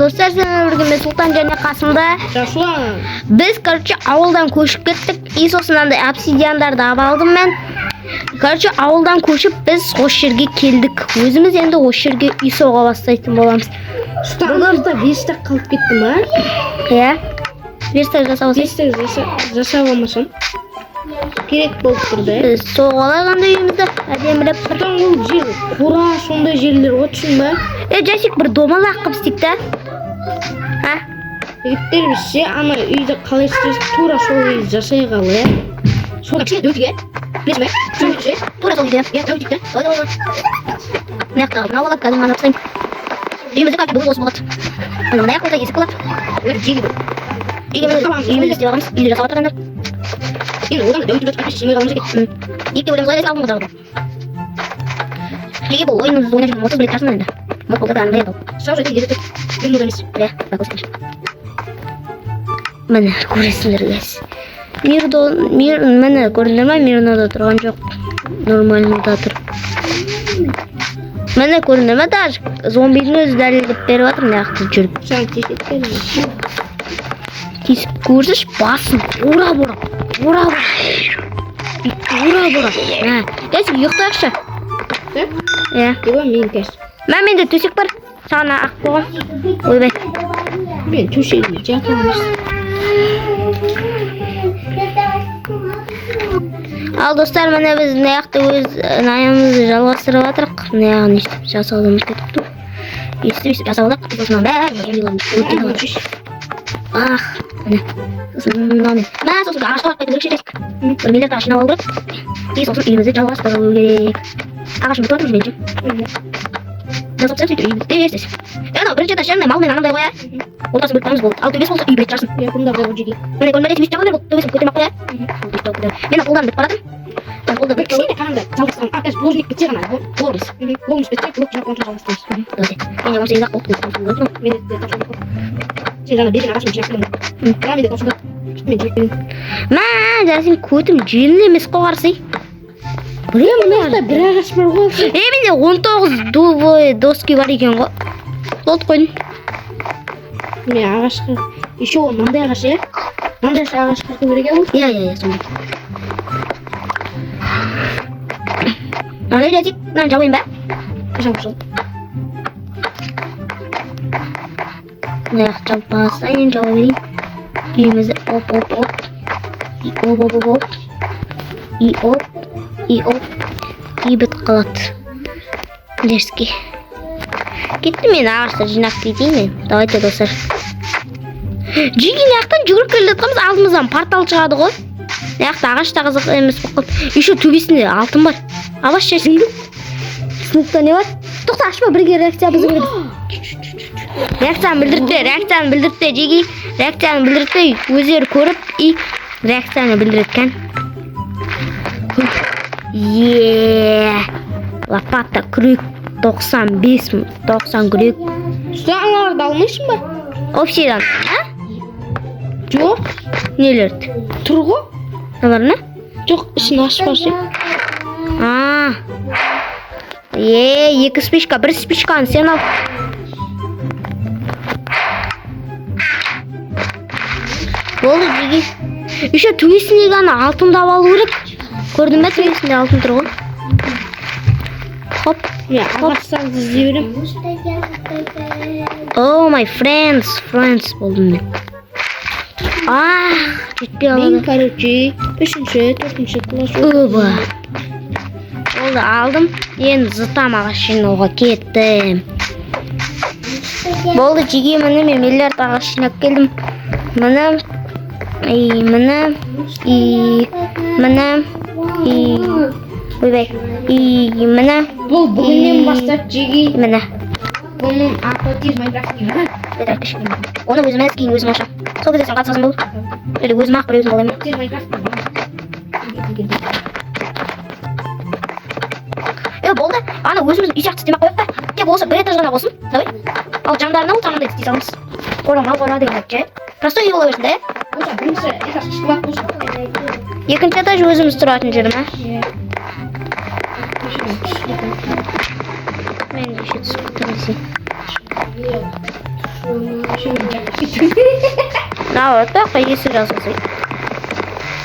Достар, сіздермен бірге мен, Сұлтан, және қасымда Жасұлан. Біз, короче, ауылдан көшіп кеттік. И сосын андай обсидиандарды алып алдым мен. Короче, ауылдан көшіп, біз осы жерге келдік. Өзіміз енді осы жерге үй соға бастайтын боламыз. Сұлтан, верстак қалып кетті ма? Иә. Верстак жасап алсай. Верстак жасап алмасам. Керек болып тұр да. Біз соғып алайық андай үйімізді әдемілеп бір. Сұлтан, ол жер қора, сондай жерлер ғой, түсін ба? Е, Жасик, бір домалақ қылып істейік та. А? Жігіттер, біз ше, ана үйді қалай істесек, тура сол үйді жасай қал, иә? Сол кішкене дөңгелек, білесің бе? Сол ше? Тура сол үйде. Иә, дөңгелек та. Давай, давай, давай. Мына жақта мынау болады, қазір мынаны тастаймын. Үйімізде, короче, бүгін осы болады. Мына мына жақта есік болады. Жеге бір. Үйімізді істеп аламыз. Үйді жасап жатыр енді. Енді одан да дөңгелек жатып, жемей қалуымыз керек. Екіге бөлеміз ғой, алдымызда ғой. Неге бұл ойынымызды ойнап жүрген 30 билет тұрсын енді. Мод болды да, андай еді. Сразу жерде ерітіп, мен одан емес. Иә, көрсетейінші. Міне, көресіңдер, guys. Мирдо, мир, міне, көрдіңдер ма? Мирнода тұрған жоқ. Нормальныйда тұр. Міне, көрдіңдер ма? Даже зомбидің өзі дәлелдеп беріп жатыр мына жақта жүріп. Саған тиіседі. Тиісіп көрсінші, басын орап орап, орап орап. Орап орап. Мә, Жасик, ұйықтайықшы. Да? Иә. Ева, мен қазір. Мә, менде төсек бар. Саған ақ болған. Ойбай. Мен төсегіме жата алмайсың. Ал, достар, міне, біз мына жақта өз наямызды жалғастырып жатырық. Мына жағын өйстіп жасауды ұмытып кеттік. Өйстіп өйстіп жасап алдық. Сосын бәрін өртеп. Ах, міне. Сосын мынаумен. Мә, сосын ағашқа барып қайту керек ше, Жасик. Бір миллиард ағаш жинап алу керек. И сосын үйімізді жалғастыру керек. Ағашым бітіп жатыр уже менің. Жасап тастайық сөйтіп үйімізді тез тез. Анау бірінші этаж андай малмен анандай ғой, иә. Ортасын бөліп қоямыз, болды. Ал төбесі болса, үй білетін шығарсың. Иә, бұнда бар жеге. Міне, көрінбей, өйстіп жаба бер, болды. Төбесін көтермей ақ қой, иә. Мен қолдан бітіп баратырмын. Қолдан Бір бітіп. кішкене қараңдар, жалғастырамын. А, қазір булыжник бітсе ғана. Блогымыз. Блогымыз бітсе, блок жинап онша жалғастырамыз. Давайте. Менде 18 ақ болды. Менде де таусылды. Сен жаңа берген ағашымды жинап келемін. Мына менде таусылды. Мен жинап келемін. Мә, Жасин, көтім желін емес қой, қарасай. Е, мына жақта бір ағаш бар ғой. Е, менде 19 дубовый доски бар екен ғой. Болды, қойдым. Мен ағашқа еще ол мынандай ағаш, иә? Мынандай ағаш қырқу керек, иә, ол? Иә, сондай. Мынандай, Жасик, мынаны жабайын ба? Жауып жол. Мына жақты жауып бастайын, жауа берейін. Үйімізді оп, оп, оп. И оп, оп, оп, оп. И оп, и оп. И бітіп қалады. Дерзкий. Кетті, мен ағашты жинап кетейін мен. Давайте, достар. Жеке, мына жақтан жүгіріп келе жатқанбыз, алдымыздан портал шығады ғой. Мына жақта ағаш та қызық емес болып қалды. Еще төбесінде алтын бар. Ағаш шешінді. Сыныпта не бар? Тоқта, ашпа, бірге реакция бұзу керек. Реакцияны білдіртпе, реакцияны білдіртпе, жеге. Реакцияны білдіртпе, өздері көріп и реакцияны білдірткен. Е, лопата, күрек, 95 мың, 90 күрек. Сұлтан, аналарды алмайсың ба? Обсидиан, а? Жоқ. Нелерді? Тұр ғой. Мыналар ма? Жоқ, ішін ашып баршы. А. Е, екі спичка, бір спичканы сен ал. Болды, жеге. Еще төбесіндегі ана алтынды алып алу керек. Көрдің бе, төбесінде алтын тұр ғой. Хоп. Мен ағаштарды іздей беремін. Oh, my friends, friends болдым мен. Ах, жетпей Мен, қалады. короче, үшінші, төртінші класс. Оба. Болды, алдым. Енді зытам ағаш жинауға кеттім. Болды, жеге, міне, мен миллиард ағаш жинап келдім. Міне, и міне, и міне, и ойбай, и міне, Бұл бүгіннен бастап, жеге, міне. Бұның аты тез Майнкрафт деген. Оны өзім кейін өзім ашамын. Сол кезде сен қатысасың ба? Или өзім ақ бір өзім алайын ба? Тез Майнкрафт деген. Е, болды. Ана өзіміздің үй сияқты істемей ақ қояйық та. Тек осы бір этаж ғана болсын. Давай. Ал жандарына ол жаңағыдай істей саламыз. Қора мал қора деген сияқты, ше. Простой үй бола берсін да, иә? Болса, бірінші этаж склад болсын. Екінші этаж өзіміз тұратын жер ма? Иә. Мен де еще түсіп кетті десең. Наоборот, бұл жаққа есік жасасай.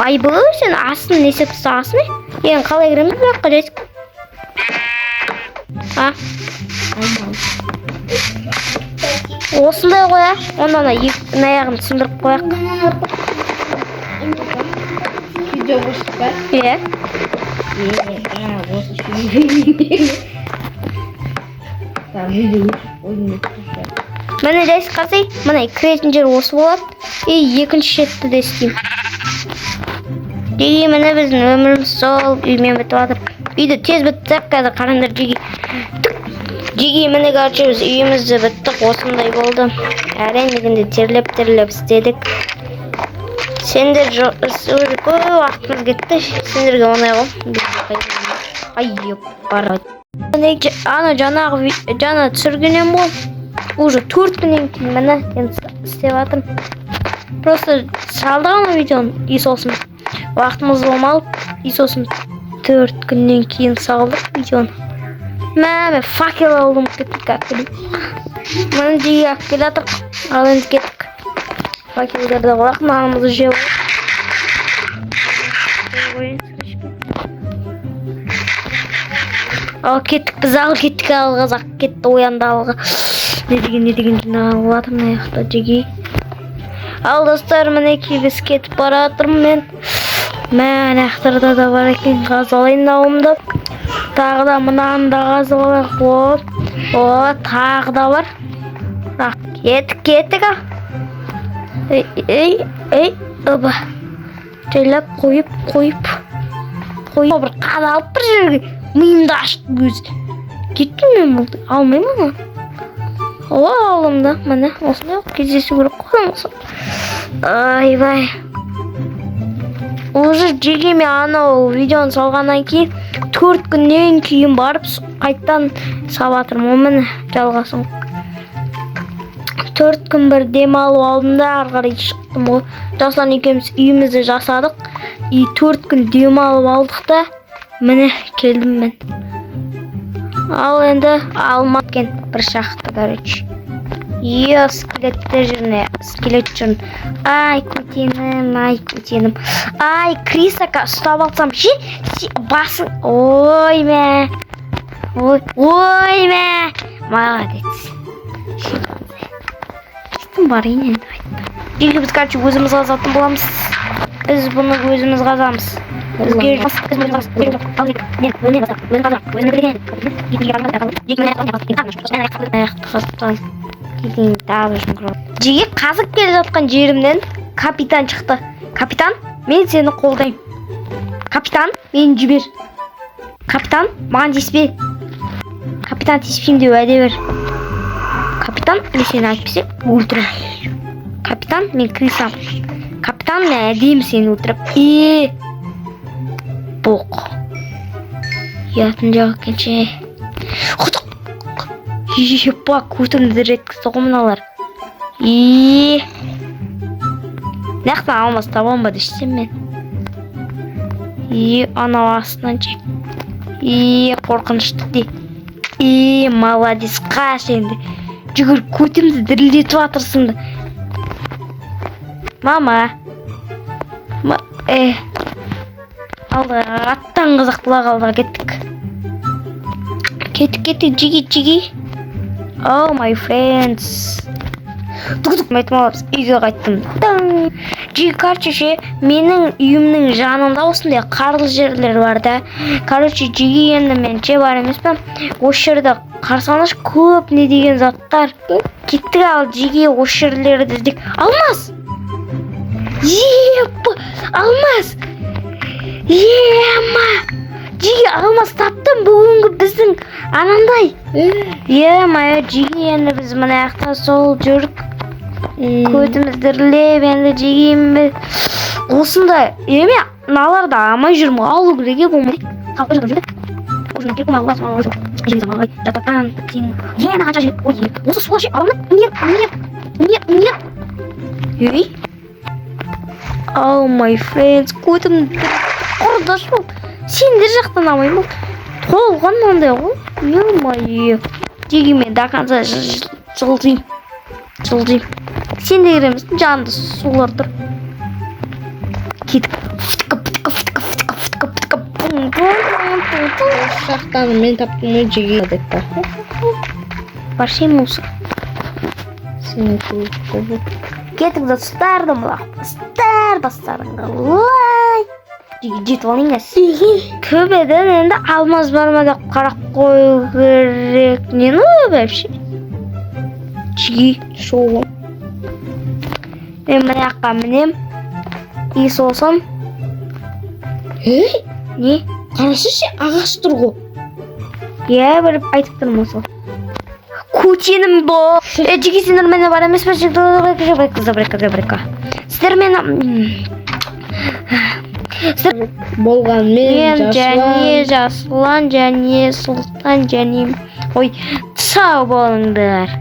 Айбы, сен астын не істеп тастағансың, е? Енді қалай кіреміз бұл жаққа, Жасик? А? Алмаз. Осындай ғой, а? Онда ана мына аяғын сындырып қояйық. Видео қосып па? Иә. Е, осы. Так, видео өшіріп қойдым деп тұрса. Міне, Жасик, қарасай, міне, кіретін жер осы болады. И екінші шетті де істеймін. Жеге, міне, біздің өміріміз сол үймен бітіп жатыр. Үйді тез бітсек қазір, қараңдар, жеге. Түк. Жеге, міне, короче, біз үйімізді біттік, осындай болды. Әрең дегенде терлеп терлеп істедік. Сендер уже көп уақытымыз кетті. Сендерге оңай ғой. Бізге қиын. Ай, еппар. Ана жаңағы жаңа түсірген едім ғой. Уже 4 күннен кейін, міне, енді істеп жатырмын. Просто салдық ана видеоны, и сосын уақытымыз болмады, и сосын 4 күннен кейін салдық видеоны. Мә, мен факел алдым, кеттік, как білейін. Міне, жиі алып келе жатырық. Ал енді кеттік. Факелдерді қояйық, нанымызды жеп алайық. Ал кеттік біз, ал кеттік, ал қазақ кетті, оянды алға. Не деген жиналып жатыр мына жақта, жеге. Ал, достар, мінекей, біз кетіп бара жатырмын мен. Мә, ана жақтарда да бар екен, қазып алайын дауымды. Тағы да мынаны да қазып алайық. О, о, тағы да бар. А, кеттік, кеттік, а. Ей, ей, ей, оба. Жайлап қойып, қойып, қойып, бір қадалып бір жерге миымды ашты өзі. Кеттім мен, бұл алмаймын ана. О, алдым да, міне, осындай кездесу керек қой осы. Айбай. Уже, жеге, мен анау видеоны салғаннан кейін 4 күннен кейін барып қайттан салып жатырмын ғой, міне, жалғасын. 4 күн бір демалып алдым да, ары қарай шықтым ғой. Жасұлан екеуміз үйімізді жасадық. И 4 күн демалып алдық та, міне, келдім мен. Ал енді алма екен бір шақты, короче. Е, скелеттер жүр, не, скелет жүр. Ай, көтенім, ай, көтенім. Ай, крысака ұстап алсам ше, басың. Ой, мә. Ой, ой, мә. Молодец. Кеттім, барайын енді қайтты. Жеке, біз, короче, өзіміз қазатын боламыз. Біз бұны өзіміз қазамыз. Бізге аяқты қазып тастаған. Тағы жұмыр. Жеге, қазып келе жатқан жерімнен капитан шықты. Капитан, мен сені қолдаймын. Капитан, мені жібер. Капитан, маған тиіспе. Капитан, тиіспеймін деп уәде бер. Капитан, мен сені әйтпесе өлтіремін. Капитан, мен крысам. Капитан, мен әдемі сені өлтіріп. Е, боқ. Ұятын жоқ екен ше. Құдық. Епа, көтімді дір еткізді ғой мыналар. Е. Мына жақтан алмаз табамын ба десем мен. Е, анау астынан ше. Е, қорқынышты де. Е, молодец, қаш енді. Жүгір, көтімді дірілдетіп жатырсың да. Мама. Ма, э. Алға, аттан қазақ бұлақ, алға кеттік. Кеттік, кеттік, жиги, жиги. Oh, my friends. Тук тук айтып үйге қайттым. Таң. Жиги, короче, ше, менің үйімнің жанында осындай қарлы жерлер бар да. Короче, жиги, енді мен ше бар емес па? Осы жерде қарасаңызшы, көп не деген заттар. Кеттік, ал, жиги, осы жерлерді іздеп. Алмаз! Епа, алмаз! Ема! Жиги, алмаз таптым, бүгінгі біздің анандай. Е, жиги, енді біз мына жақта сол жүрік. Көтіміз дірілдеп, енді жегейін осындай. Еме, мыналарды алмай жүрмін ғой, алу керек е, болмайды. Осы суға ше, аламын. Нет, нет, нет, нет. Ей. Oh, my friends, көтім құрдаш болды. Сендер жақтан алмаймын болды. Толған мынандай ғой. Ё-моё. Дегенмен до конца жылжимын. Жылжимын. Сен де керек емессің, жанында сулар тұр. Кеттік. Фтка, фтка, фтка, фтка, фтка, фтка, пум, пум, пум, пум, пум. Шахтаны мен таптым ғой, жеге деп па. Вообще мусор. Сен көп. Кеттік, достар, домалақ бастар, бастарыңға лайк. Жеге жетіп алайын қазір. Төбеден енді алмаз бар ма деп қарап қою керек. Не, ну вообще? Жеге. Шоу. Мен мына жаққа мінем. И сосын Ей, не? қарашы ше, ағаш тұр ғой. Иә, біліп айтып тұрмын сол. Көтенім бо. Е, жеге, сендер мені бар емес пе? Забрика, забрика. Сіздер мені сіздер Болғанмен мен және Жасұлан. Жасұлан және Сұлтан және, ой, сау болыңдар.